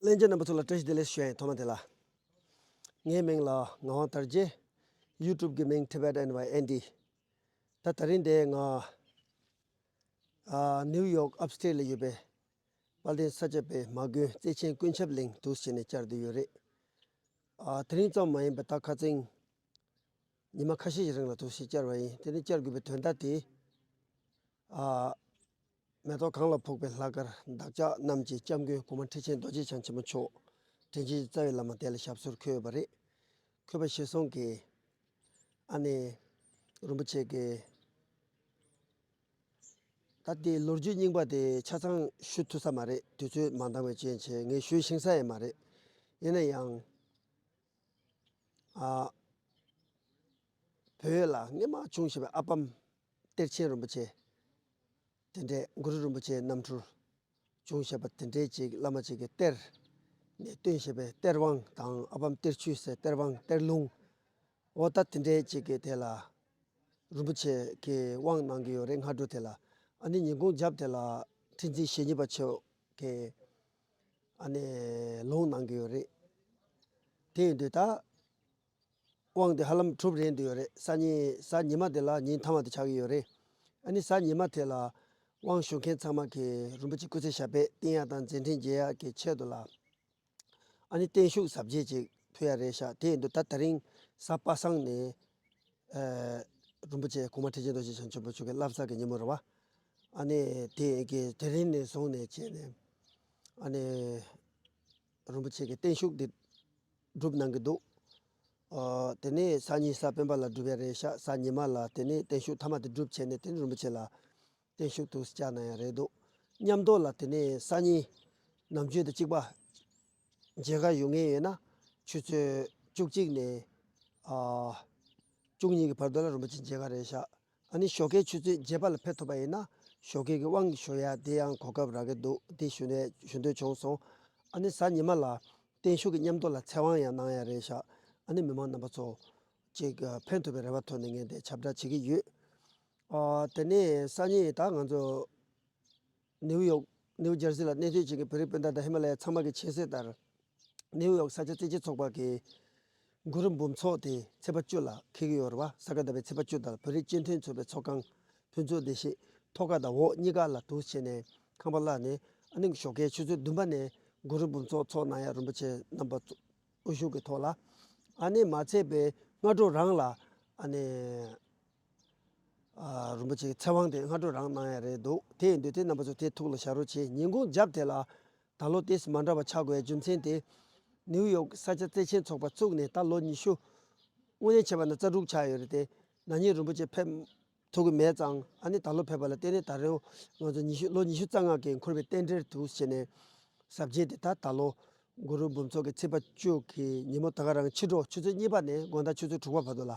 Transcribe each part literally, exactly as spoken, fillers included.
ལྷན་རྒྱས་རྣམ་པ་ཚོ་ལ་བཀྲ་ཤིས་བདེ་ལེགས་ཞུ་ཡ་ཡིན། ཐོག་མ་དེ་ལ། ངའི་མིང་ལ་ངག་དབང་དར་རྒྱས། ཡུ་ཊུབ་ཀྱི་མིང་Tibet Envoy N D། ད་དེ་རིང་འདི་ང་ཨ་ནིའུ་ཡོག་ཨབ་སི་ཊེཊ་ལ་ཡོད་པའི་དཔལ་ལྡན་ས་སྐྱ་པའི་མ་དགོན་བརྩེ་ཆེན་ཀུན་ཁྱབ་གླིང་དུ་ཕྱིན་ནས་བཅར་བསྡད་ཡོད་རེད། ཨ་དེ་རིང་ཙམ་མ་ཡིན་པར་ད་ཁ་སང་ཉི་མ་ཁ་ཤས་ཀྱི་རིང་ལ་དུ་ཕྱིན་བཅར་བ་ཡིན། དེ་ནི་བཅར་དགོས་པའི་དོན་དག་དེ། ཨ་མེ་ཏོག་གང་ལ་ཕོག་པའི་ལྷག་དཀར་བདག་ཅག་རྣམས་ཀྱི་སྐྱབས་མགོན་གོང་མ་ཁྲི་ཆེན་རྡོ་རྗེ་འཆང་ཆེན་པོ་མཆོག་དྲིན་ཅན་གྱི་རྩ་བའི་བླ་མ་དེ་ལ་ཞབས་སོར་འཁོད་ཡོད་པ་རེད། འཁོད་པ་གཞིར་བཟུང་གིས་ཨ་ནི་རིན་པོ་ཆེ་གིས་ད་ལྟའི་ལོ་རྒྱུས་རྙིང་པ་དེ་ཆ་ཚང་ཞུ་ཐུབ་ས་མ་རེད། དུས་ཚོད་མ་འདང་བའི་རྐྱེན་བྱས་ངས་ཞུས་ཤེས་ས་ཡང་མ་རེད། ཡིན་ན་ཡང་། ཨ། བོད་ལ་སྔོན་མ་བྱུང་བཞིན་པའི་ཨ་པཾ་གཏེར་ཆེན་རིན་པོ་ཆེ། དེ་འདྲའི་གུ་རུ་རིན་པོ་ཆེའི་རྣམ་འཕྲུལ་བྱུང་བཞིན་པ་དེ་འདྲའི་ཅིག་བླ་མ་ཅིག་གི་གཏེར་ནས་བཏོན་བཞིན་པའི་གཏེར་དབང་དང་ཨ་པཾ་གཏེར་ཆོས་ཟེར་གཏེར་དབང་གཏེར་ལུང་། འོ་ད་དེ་འདྲའི་ཅིག་གི་དེ་ལ་རིན་པོ་ཆེ་གི་དབང་གནང་གི་ཡོད་རེད། སྔ་དྲོ་དེ་ལ་ཨ་ནི་ཉིན་གུང་རྒྱབ་དེ་ལ་ཁྲི་འཛིན་ཞེ་གཉིས་པ་མཆོག་གིས་ཨ་ནི་ལུང་གནང་གི་ཡོད་རེད། དེ་ཡིན་དུས་ད། དབང་དེ་ཧ་ལམ་གྲུབ་རན་དུ་ཡོད་རེད། སང་ཉིན་གཟའ་ཉི་མ་དེ་ལ་ཉིན་ཐ་མ་དེ་ཆགས་ཀྱི་ཡོད་རེད། ཨ་ནི་གཟའ་ཉི་མ་དེ་ལ་དབང་ཞུ་མཁན་ཚང་མ་གིས་རིན་པོ་ཆེ་སྐུ་ཚེ་ཞབས་པད་བརྟན་ཡག་དང་མཛད་འཕྲིན་རྒྱས་ཡག་གི་ཆེད་དུ་ལ་ཨ་ནི་བརྟན་བཞུགས་གཟབ་རྒྱས་ཅིག་ཕུལ་ཡ་རེད་ཤག་དེ་ཡིན་དུས་ད་དེ་རིང་གཟའ་པ་སངས་ནས་ཨ་རིན་པོ་ཆེ་གོང་མ་ཁྲི་ཆེན་རྡོ་རྗེ་འཆང་ཆེན་པོ་མཆོག་གི་བསླབ་གསར་གྱི་ཉིན་མོ་རེད་བ། ཨ་ནི་དེ་གི་དེ་རིང་ནས་བཟུང་ནས་བྱས་ནས་ཨ་ནི་རིན་པོ་ཆེ་གི་བརྟན་བཞུགས་འདི་སྒྲུབ་གནང་གི་འདུག་ཨ་དེ་ནས་སང་ཉིན་གཟའ་སྤེན་པ་ལ་སྒྲུབ་ཡ་རེད་ཤག་གཟའ་ཉི་མ་ལ་དེ་ནས་བརྟན་བཞུགས་ཐ་མ་དེ་སྒྲུབ་བྱས་ནས་དེ་ནས་རིན་པོ་ཆེ་ལ་བརྟན་བཞུགས་དུ་བཅར་གནང་ཡ་རེད་འདུག་མཉམ་དུ་ལ་དེ་ནས་སང་ཉིན་ནམ་རྒྱུན་དང་གཅིག་པ་མཇལ་ཁ་ཞུ་མཁན་ཡོད་ན་ཆུ་ཚོད་བཅུ་གཅིག་ནས་ཨ་བཅུ་གཉིས་ཀྱི་བར་དུ་ལ་རིན་པོ་ཆེ་མཇལ་ཁ་རེད་ཤག་ཨ་ནི་ཞོགས་ཀའི་ཆུ་ཚོད་བརྒྱད་པ་ལ་ཕེབས་ཐུབ་པ་ཡིན་ན་ཞོགས་ཀའི་གི་དབང་ཞུ་ཡ་དེ་ཡང་གོ་སྐབས་རག་གི་འདུག་དེ་ཞུ་ནས་ཞུ་འདོད་བྱུང་སོང་། ཨ་ནི་གཟའ་ཉི་མ་ལ་བརྟན་བཞུགས་ཀྱི་མཉམ་དུ་ལ་ཚེ་དབང་ཡང་གནང་ཡ་རེད་ཤག་ཨ་ནི་མི་མང་རྣམ་པ་ཚོ་ཅིག་ཕན་ཐོགས་པའི་རེ་བ་ཐོག་ནས་ངས་དེ་ཁྱབ་བསྒྲགས་བྱེད་ཀྱི་ཡོད། ཨ་དེ་ནས་སང་ཉིན་ད་ང་ཚོ་ནིའུ་ཡོག་ནིའུ་ཇར་སི་ལ་གནས་སྡོད་བྱེད་མཁན་བོད་རིགས་སྤུན་ཟླ་དང་ཧི་མ་ལ་ཡའི་ཚང་མ་གི་མཁྱེན་གསལ་ལྟར། ནིའུ་ཡོག་ས་སྐྱ་བརྩེ་ཆེན་ཚོགས་པ་གི་གུ་རུ་འབུམ་ཚོགས་དེ་ཚེས་པ་བཅུ་ལ་འཁེལ་གྱི་ཡོད་རེད་བ། ས་ག་ཟླ་བའི་ཚེས་པ་བཅུ་དང་བོད་རིགས་སྤྱི་མཐུན་ཚོགས་པའི་ཚོགས་ཁང་ཕུན་ཚོགས་བདེ་གཤིས་ཐོག་ཁ་དང་འོག་གཉིས་ཀ་ལ་དུ་བྱས་ནས་ཁང་པ་གླ་ནས་ཨ་ནི་ཞོགས་ཀའི་ཆུ་ཚོད་བདུན་པ་ནས་གུ་རུ་འབུམ་ཚོགས་ཚོགས་གནང་ཡ་རིན་པོ་ཆེ་རྣམ་པ་དབུ་བཞུགས་ཀྱི་ཐོག་ལ་ཨ་ནི་མ་ཚད་པའི་སྔ་དྲོ་རང་ལ་ཨ་ནི། ཨ་རིན་པོ་ཆེ་གི་ཚེ་དབང་དེ་སྔ་དྲོ་རང་གནང་ཡ་རེད་འདུག་དེ་ཡིན་དུས་དེ་རྣམ་པ་ཚོ་དེ་ཐུགས་ལ་བཞག་རོགས་བྱེད། ཉིན་གུང་རྒྱབ་དེ་ལ་ད་ལོ་དེ་མ་འདྲ་བ་ཆགས་དགོས་ཡ་རྒྱུ་མཚན་དེ་ནིའུ་ཡོག་ས་སྐྱ་བརྩེ་ཆེན་ཚོགས་པ་བཙུགས་ནས་ད་ལོ་ཉི་ཤུ། དངོས་གནས་བྱས་པ་ན་རྩ་དྲུག་ཆགས་ཡོད་རེད་དེ། ན་ནིང་རིན་པོ་ཆེ་ཕེབས་ཐུབ་ཀྱི་མེད་ཙང་ཨ་ནི་ད་ལོ་ཕེབས་པ་ལ་བརྟེན་ནས་ད་རེས་ང་ཚོ་ཉི་ཤུ་ལོ་ཉི་ཤུ་རྩ་ལྔ་གི་འཁོར་བའི་རྟེན་འབྲེལ་དུ་བྱས་ནས་གཟབ་རྒྱས་དེ་ད་ད་ལོ་གུ་རུ་འབུམ་ཚོགས་ཀྱི་ཚེས་པ་བཅུ་གི་ཉིན་མོ་ད་ག་རང་ཕྱི་དྲོ་ཆུ་ཚོད་གཉིས་པ་ནས་དགོང་དག་ཆུ་ཚོད་དྲུག་པ་བར་དུ་ལ།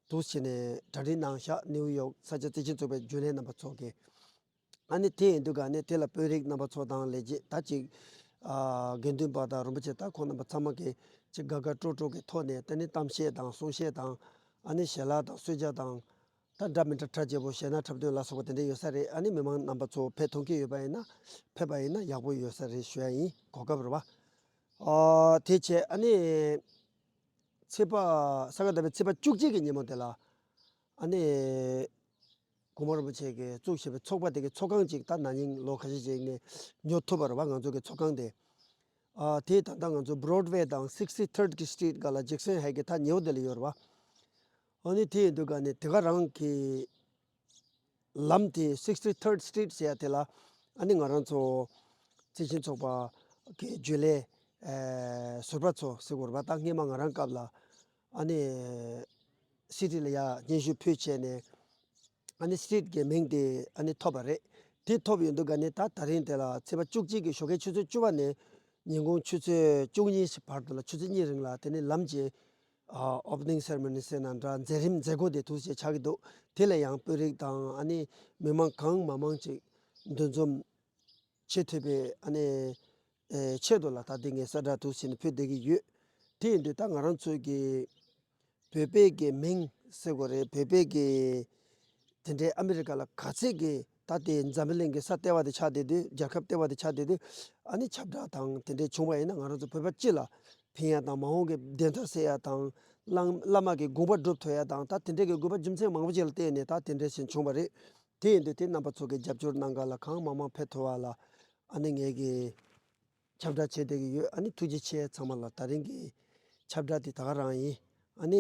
འདུག་བྱས་ནས་གྲ་སྒྲིག་གནང་ཤག་ནིའུ་ཡོག་ས་སྐྱ་བརྩེ་ཆེན་ཚོགས་པའི་རྒྱུན་ལས་རྣམ་པ་ཚོ་གིས། ཨ་ནི་དེ་ཡིན་དུས་ག་ནས་དེ་ལ་དཔོན་རིགས་རྣམ་པ་ཚོ་དང་ལས་བྱེད་ད་ཅིག་ཨ་དགེ་འདུན་པ་དང་རིན་པོ་ཆེ་ད་ཁོང་རྣམ་པ་ཚང་མ་གིས་ཅིག་དགའ་དགའ་སྤྲོ་སྤྲོ་གི་ཐོག་ནས་དེ་ནི་གཏམ་བཤད་དང་གསུང་བཤད་དང་ཨ་ནི་ཞལ་ལག་དང་གསོལ་ཇ་དང་ད་འདྲ་མི་འདྲ་གྲ་རྒྱས་པོ་ཞལ་ནག་འཁྲབ་སྟོན་ལ་སོགས་པ་དེ་འདྲ་ཡོད་ས་རེད། ཨ་ནི་མི་མང་རྣམ་པ་ཚོ་ཕེབས་ཐུབ་མཁན་ཡོད་པ་ཡིན་ན་ཕེབས་པ་ཡིན་ན་ཡག་པོ་ཡོད་ས་རེད་ཞུ་ཡ་ཡིན། གོ་སྐབས་རེད་བ། ཨ་དེ་བྱས་ཨ་ནི། ཚེས་པ། ས་ག་ཟླ་བའི་ཚེས་པ་བཅུ་གཅིག་གི་ཉིན་མོ་དེ་ལ། ཨ་ནི། གོང་མ་རིན་པོ་ཆེ་གིས་བཙུགས་བཞིན་པའི་ཚོགས་པ་དེ་གི་ཚོགས་ཁང་ཅིག་ད་ན་ནིང་ལོ་ཁ་ཤས་ཅིག་ནས་ཉོ་ཐུབ་པ་རེད་བ། ང་ཚོ་གི་ཚོགས་ཁང་དེ། ཨ་དེ་ད་ལྟ་ང་ཚོ་Broadway་དང་Sixty-third་གི་Street་སྒང་ལ་Jackson Heights་གི་ཐག་ཉེ་བོ་དེ་ལ་ཡོད་རེད་བ། ཨ་ནི་དེ་ཡིན་དུས་ག་ནས་དེ་ག་རང་གི་ལམ་དེ་Sixty-third Street་ཟེར་ཡ་དེ་ལ་ཨ་ནི་ང་རང་ཚོ་བརྩེ་ཆེན་ཚོགས་པ་གི་རྒྱུན་ལས་ཨེ་ཟུར་པ་ཚོ་ཟེར་དགོས་རེད་པ། ད་སྔས་མ་ང་རང་སྐབས་ལ་ཨ་ནི་City་ལ་ཡ་སྙན་ཞུ་ཕུལ་བྱས་ནས་ཨ་ནི་Street་གི་མིང་དེ་ཨ་ནི་ཐོབ་པ་རེད། དེ་ཐོབ་ཡོང་དུས་ག་ནས་ད་ད་རིང་དེ་ལ་ཚེས་པ་བཅུ་གཅིག་གི་ཞོགས་ཀའི་ཆུ་ཚོད་བཅུ་པ་ནས་ཉིན་གུང་ཆུ་ཚོད་བཅུ་གཉིས་བར་དུ་ལ་ཆུ་ཚོད་གཉིས་རིང་ལ་དེ་ནས་ལམ་གྱི་ཨ་Opening Ceremony་ཟེར་ན་འདྲ་མཛད་རིམ་མཛད་སྒོ་དེ་འདུག་སེ་ཆགས་ཀྱི་འདུག་དེ་ལ་ཡང་དཔོན་རིགས་དང་ཨ་ནི་མི་མང་གང་མང་མང་ཅིག་འདུ་འཛོམས་བྱེད་ཐུབ་པའི་ཨ་ནི་ཨེ་ཆེད་དུ་ལ་ད་ལྟ་ངས་གསལ་བསྒྲགས་འདུག་སེ་ནས་ཕུལ་བསྡད་ཀྱི་ཡོད། དེ་ཡིན་དུས་ད་ང་རང་ཚོའི་གི་བོད་པའི་གི་མིང་ཟེར་དགོས་རེད། བོད་པའི་གི་དེ་འདྲའི་ཨ་མི་རི་ཀ་ལ་ག་ཚད་གི་ད་ ད་དེ་འཛམ་བུ་གླིང་གི་ས་ལྟེ་བ་དེ་ཆགས་བསྡད་དུས། རྒྱལ་ཁབ་ལྟེ་བ་དེ་ཆགས་བསྡད་དུས། ཨ་ནི་ཁྱབ་བསྒྲགས་དང་དེ་འདྲས་བྱུང་བ་ཡིན་ན། ང་རང་ཚོ་བོད་པ་སྤྱི་ལ་ཕན་ཡ་དང་། མ་འོངས་ཀྱི་བདེན་མཐའ་གསལ་ཡ་དང་། བླ་བླ་མ་གི་དགོངས་པ་སྒྲུབ་ཐུབ་ཡ་དང་། ད་དེ་འདྲས་ཀྱི་དགོས་པ་རྒྱུ་མཚན་མང་པོ་ཅིག་ལ་བརྟེན་ནས་ད་དེ་འདྲས་ཞིག་བྱུང་བ་རེད། དེ་ཡིན་དུས་དེ་རྣམ་པ་ཚོ་གི་རྒྱབ་སྐྱོར་གནང་ག་ལ་གང་མང་མང་ཕེབས་ཐུབ་པ་ལ། ཨ་ནི་ངས་ཀྱི་ཁྱབ་བསྒྲགས་བྱེད་བསྡད་ཀྱི་ཡོད། ཨ་ནི་ཐུགས་རྗེ་ཆེ། ཚང་མ་ལ་དེ་རིང་གི་ཁྱབ་བསྒྲགས་དེ་ད་ག་རང་ཡིན། ཨ་ནི་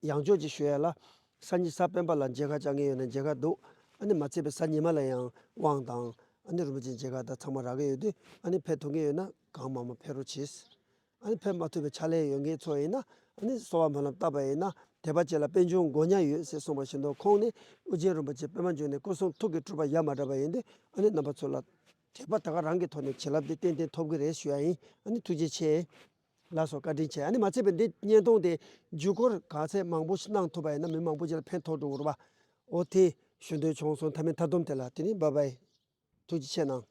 ཡང་བསྐྱར་ཅིག་ཞུ་ཡ་ལ། གཟའ་ཉི་གཟའ་སྤེན་པ་ལ་མཇལ་ཁ་བཅར་མཁན་ཡོད་ན་མཇལ་ཁ་འདུག་ཨ་ནི་མ་ཚད་པའི་གཟའ་ཉི་མ་ལ་ཡང་དབང་དང་། ཨ་ནི་རིན་པོ་ཆེ་མཇལ་ཁ་དང་ཚང་མ་རག་གི་ཡོད་དུས། ཨ་ནི་ཕེབས་ཐུབ་མཁན་ཡོད་ན་གང་མང་མང་ཕེབས་རོགས་གྱིས། ཨ་ནི་ཕེབས་མ་ཐུབ་པའི་ཕྱག་ལས་ཡོད་མཁན་ཚོ་ཡིན་ན། ཨ་ནི་གསོལ་བ་སྨོན་ལམ་བཏབ་པ་ཡིན་ན། དད་པ་ཅན་ལ་པད་འབྱུང་མགོ་ཉ་ཡོད་ཟེར་གསུངས་པ་བཞིན་དུ། ཁོང་ནི་ཨོ་རྒྱན་རིན་པོ་ཆེ་པད་མ་འབྱུང་གནས་སྐུ་གསུང་ཐུགས་ཀྱི་སྤྲུལ་པ་ཡ་མ་བྲལ་བ་ཡིན་དུས། ཨ་ནི་རྣམ་པ་ཚོ་ལ་དད་པ་ད་ག་རང་གི་ཐོག་ནས་བྱིན་རླབས་དེ་ཏན་ཏན་ཐོབ་ཀྱི་རེད་ཞུ་ཡ་ཡིན། ཨ་ནི་ཐུགས་རྗེ་ཆེ། ལགས་སོ། བཀའ་དྲིན་ཆེ། ཨ་ནི་མ་ཚད་པའི་འདི་བརྙན་ཐུང་དེ་བརྒྱུད་སྐུར་ག་ཚད་མང་པོ་ཞིག་གནང་ཐུབ་པ་ཡིན་ན་མི་མང་པོ་ཅིག་ལ་ཕན་ཐོགས་འགྲོ་གི་རེད་པ། འོ་དེ་ཞུ་འདོད་བྱུང་སོང་། མཐའ་མའི་མཐའ་སྡོམ་དེ་ལ། དེ་ནི་བཱའི་བཱའི། ཐུགས་རྗེ་ཆེ་གནང་།